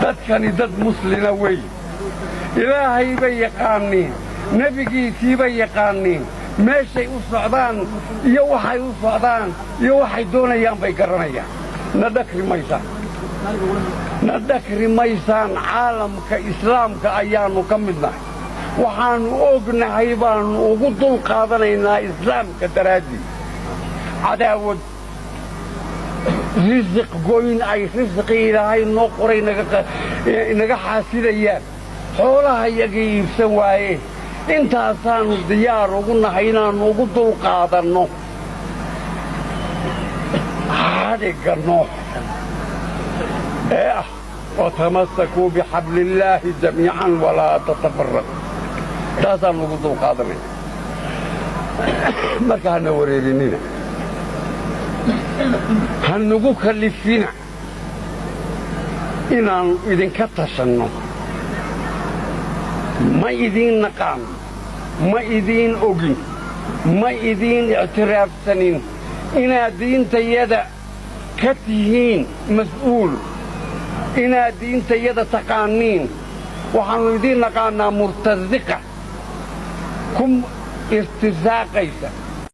Dadkani dad muslina wey, Ilaahay bay yaqaaniin, nebigiisiibay yaqaaniin, meeshay u socdaan iyo waxay u socdaan iyo waxay doonayaan bay garanayaan. Na dhakri maysaan, na dhakri maysaan. Caalamka Islaamka ayaannu ka mid nahay. Waxaannu ognahay baannu ugu dul qaadanaynaa Islaamka daraaddii. Cadaawad, risiq goyn ay risiqii Ilaahay noo qoray naga xaasidayaan, xoolaha yagii iibsan waayeen, intaasaannu diyaar ugu nahay inaannu ugu dul qaadanno xadhigga noo xidhan ee ah وتمسكوا بحبل الله جميعا ولا تتفرقوا. Taasaannu ugu dul qaadanayna. Marka hana wareerinina, ha nagu kallifina inaannu idinka tashanno. Ma idiin naqaanno, ma idiin ogin, ma idiin ictiraafsanin inaad diintayada ka tihiin mas'uul, inaad diintayada taqaaniin. Waxaannu idiin naqaannaa murtasiqa ku irtisaaqaysa.